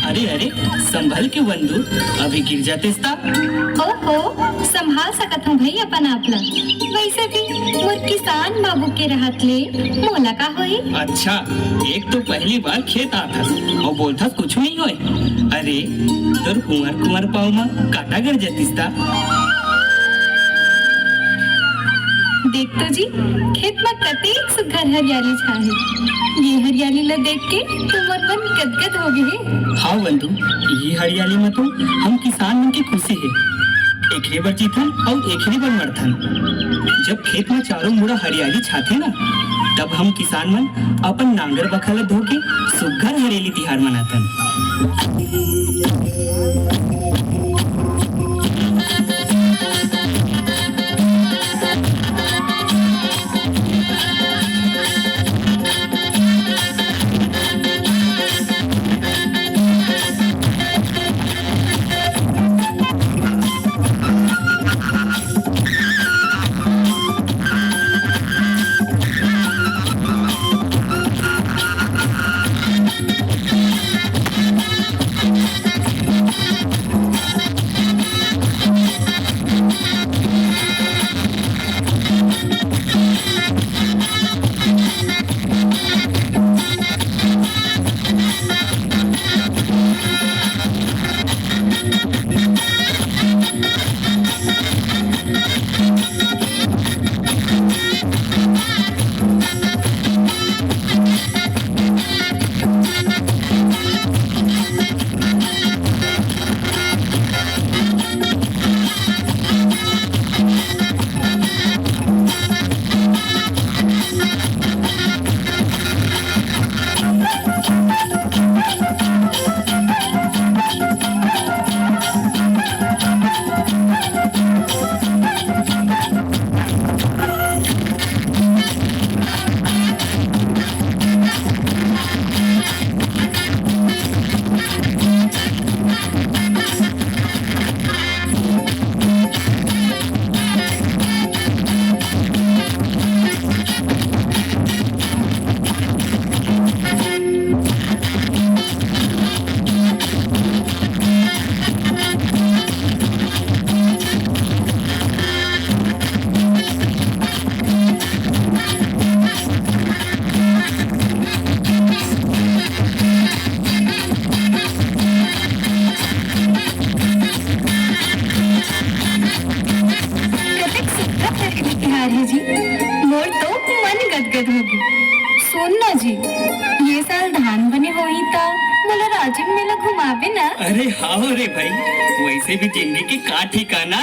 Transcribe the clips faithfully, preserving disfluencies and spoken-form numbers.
अरे, अरे, संभल के वंदू, अभी गिर जातेस ता। ओहो, संभाल सकत हूँ भई अपन आप ला। वैसे भी मोर किसान बाबू के रहत ले मोला का होही? अच्छा, एक तो पहली बार खेत आथस अउ बोलथस कुछु नइ होय। अरे, तोर कुंवर कुंवर पाँव म कांटा गड़ जतिस ता। देख तो जी, खेत म कतेक सुघ्घर हरियाली छा हे। ये हरियाली ल देख के तो मोर मन गदगद हो गे हे। हाँ वंदू, ये हरियाली म तो हम किसान मन के खुशी हे। एकरे बर जीथन अउ एकरे बर मरथन। जब खेत म चारों मुड़ा हरियाली छाथे ना, तब हम किसान मन अपन नांगर बखा ल धो के सुघ्घर हरेली तिहार मनाथन। कतेक सुघ्घर हरेली तिहार हे जी, मोर तो मन गदगद हो गे। सुन ना जी, ये साल धान बने होही त मोला राजिम मेला घुमाबे ना? अरे हाँ रे भाई, वैसे भी जिंदगी के का ठिकाना।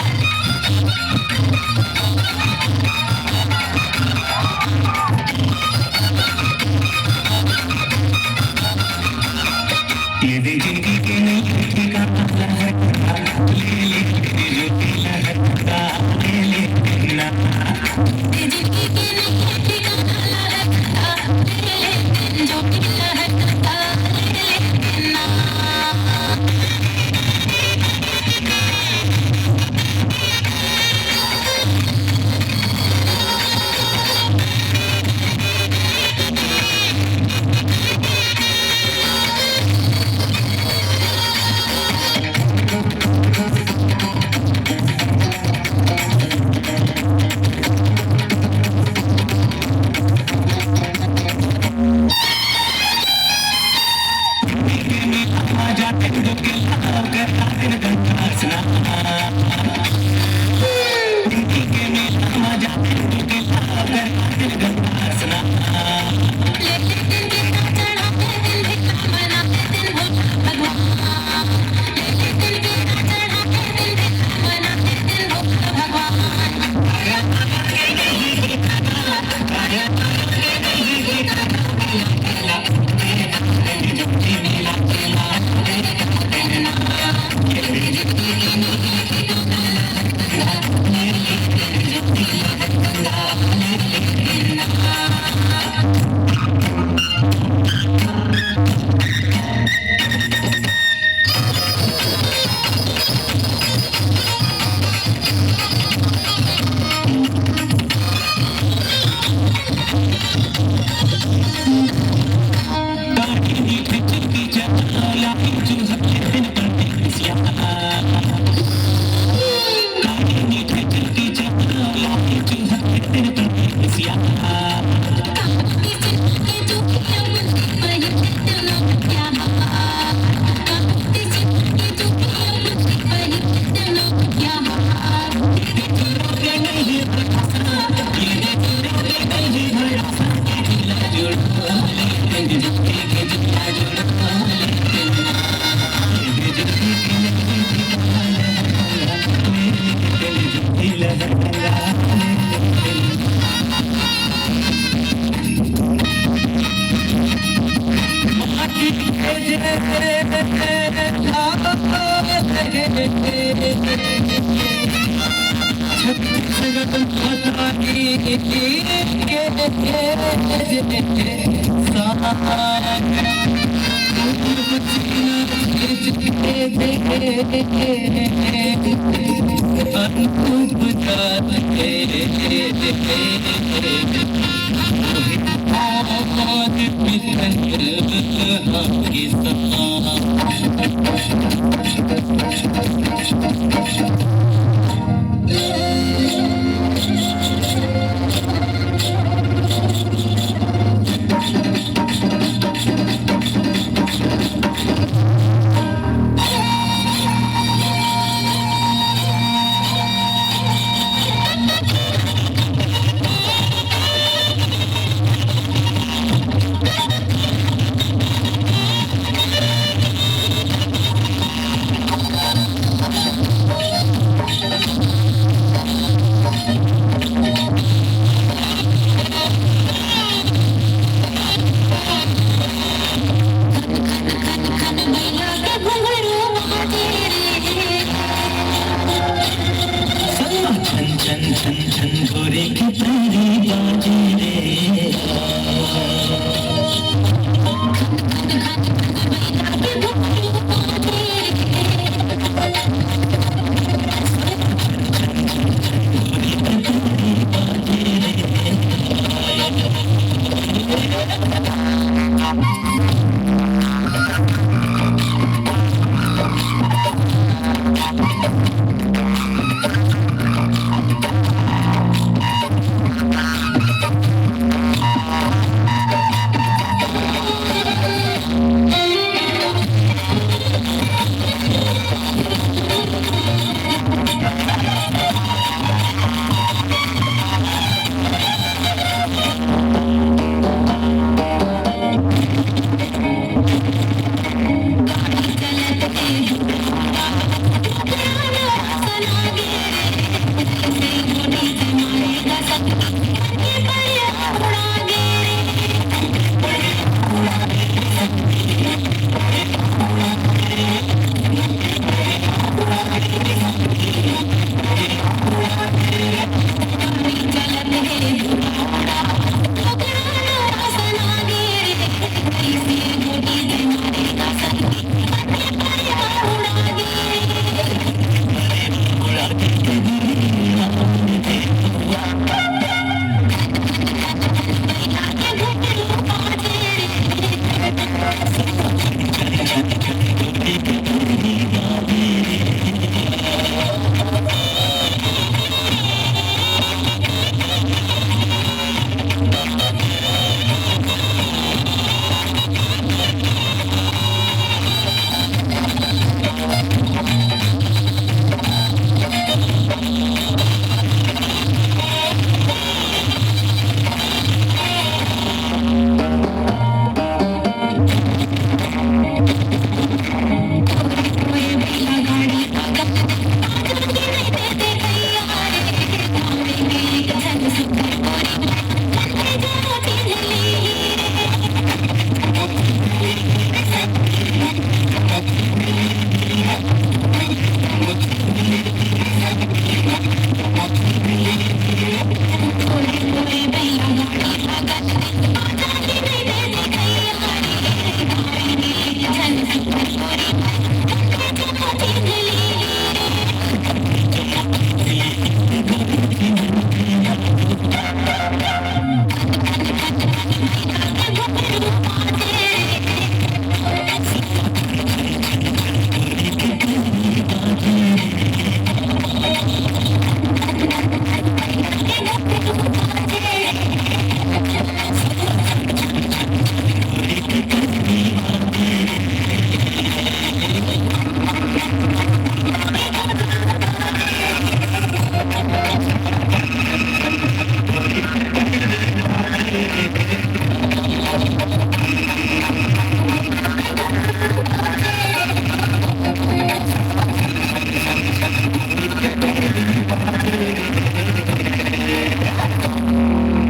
ये दे जिंदगी के नई ठिकाना, लहर का ले ले, ये जो लहर का ले ले ना। ये जिंदगी के नई ठिकाना, लहर का ले ले, जो लहर का ले ले ना।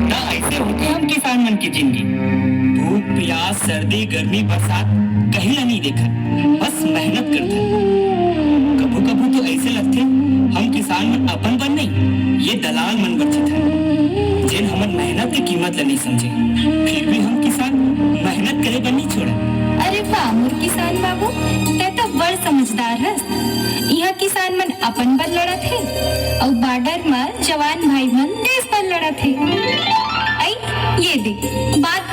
त ऐसे होथे हम किसान मन के जिंदगी। भूख, प्यास, सर्दी, गर्मी, बरसात कहीं ला नहीं देखत, बस मेहनत करथन। कभू कभू तो ऐसे लगथे हम किसान मन अपन बर नहीं, ये दलाल मन बर जीथन, जेन हमर मेहनत के कीमत ला नहीं समझे। फिर भी हम किसान मेहनत करे बर नहीं छोड़न। अरे वाह मोर किसान बाबू, तै तो बड़ समझदार हस। इहाँ किसान मन अपन बर लड़त हे अउ बॉर्डर म जवान भाई मन देश बर लड़त हे। अई, ये दे, बात